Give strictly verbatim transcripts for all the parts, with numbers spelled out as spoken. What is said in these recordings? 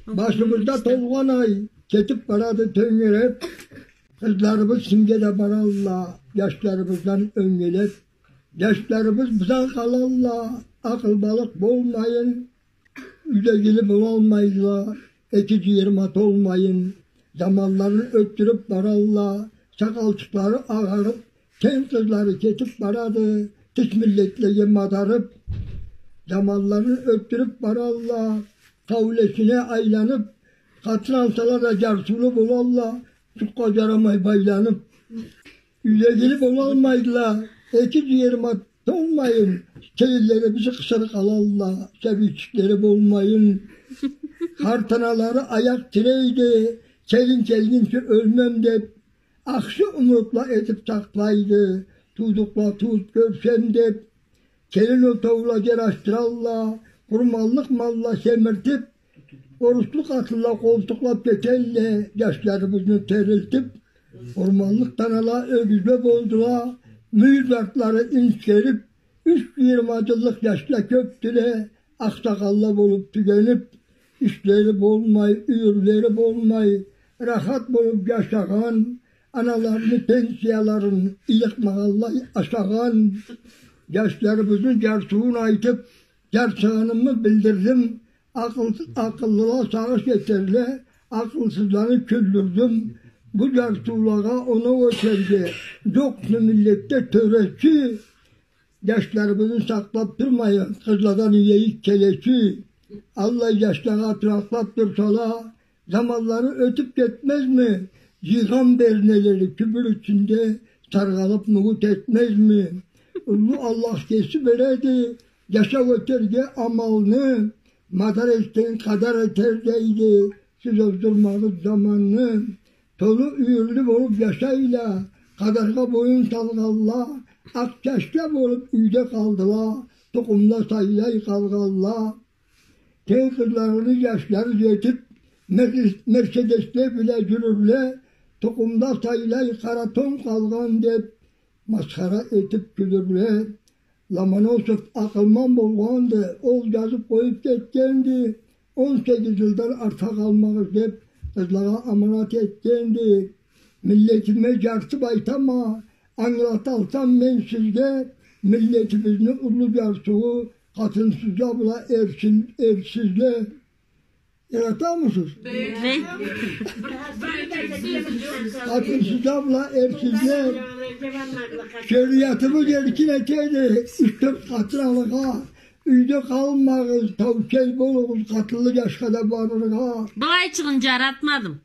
Башыбызда толгъан ай кетип барады тёнгереп. Къызларыбыз синге да баралла, джашларыбыздан ёнгелеп. Джашларыбыз бизан къалалла, акъылбалыкъ болмайын. Юйдегили болалмайла, эки джыйырма толмайын. Заманларын ётдюрюп баралла, сакъалчыкълары агъарып, кенгр къызлары кетип барады, тыш миллетлеге мадарып. Заманларын ётдюрюп баралла, хаулесине айланып, къатын алсала да джарсыулу болалла, джукъгъа джарамай байланып. Юйдегили болалмайла, эки джыйырма толмайын, келинлерибиз къысыр къалалла, сабийчиклери болмайын. Къарт аналары аякъ тирейди, келин келгинчи ёлмем деп, ахшы умутла этип сакълайды, туудукъла тууп кёрсем деп. Келин отоула джарашдыралла, къурманлыкъ малла семиртип, оруслу къатынла къолтукълап кетелле, джашларыбызны терилтип. Къурманлыкъ танала ёгюзле болдула, мюйюз артлары инчгерип, юч джыйырма джыллыкъ джашла кёпдюле, акъсакъалла болуп тюгенип. Ишлери болмай, юйюрлери болмай, рахат болуп джашагъан, аналарыны пенсияларын ылыкъмагъанлай ашагъан. Джашларыбызны джарсыуун айтып, джарсыгъанымы билдирдим. Акъыл-, акъыллыла сагъыш этерле, акъылсызланы кюлдюрдюм. Бу джарсыулагъа оноу этерге джокъду миллетде тёречи. Джашларыбызны сакълап турмайын, къызладан иейик келечи. Аллай джашлагъа туракълап турсала, заманлары ётюп кетмезми? Джыйгъан бернелери кюбюр ичинде саргъалып мугут этмезми? Уллу Аллах кеси береди джашау этерге амалны, мадар этген къадар этер дейди, сиз оздурмагъыз заманны. Толу юйюрлю болуп джашайла, къадаргъа боюн салгъанла, акъ чачла болуп юйде къалдыла, тукъумла сайлай къалгъанла. Кенгр къызларыны джашлары джетип, мер-, мерседесле бла джюрюрле, тукъумла сайлай къара тон къалгъан деп, масхара этип кюлюрле. Ломоносов акъылман болгъанды, ол джазып къоюп кетгенди, он сегиз джылдан арта къалмагъыз деп, къызлагъа аманат этгенди. Миллетиме джарсып айтама, ангылаталсам мен сизге, миллетибизни уллу джарсыуу къатынсызла бла эрсиз-, эрсизле. Яратамысыз? Бек. Къатынсызла бла эрсизле. Шериатыбыз эркин этеди, юч-тёрт къатын алыргъа. Юйде къалмагъыз, таукел болугъуз, къатынлы джашха да барыргъа. Былайчыгъын джаратмадым.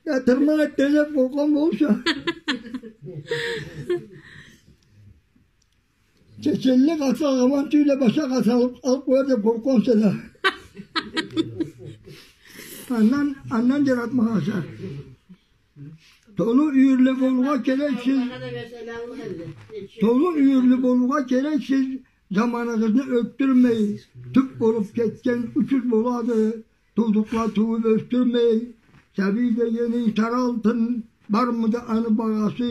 Я, тырмакъ этеди деп къоркъгъан болса. Чеченли къатын алгъан тюйюл, башха къатын алып, алып къояр деп къоркъгъанса да. Андан, андан джаратмагъанса. Толу юйюрлю болургъа керексиз. Толу юйюрлю болургъа керексиз. Заманыгъызны ётдюрмей, тюп болуп кетген учуз болады. Туудукъла тууп ёсдюрмей, сабий дегенинг тар алтын, бармыды аны багъасы?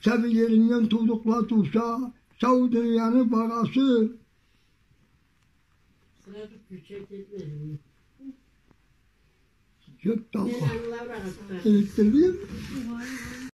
Сабийлерингден туудукъла тууса, сау дунияны багъасы. Сразу включать этмедим. Джокъ, тамам. Электирдим.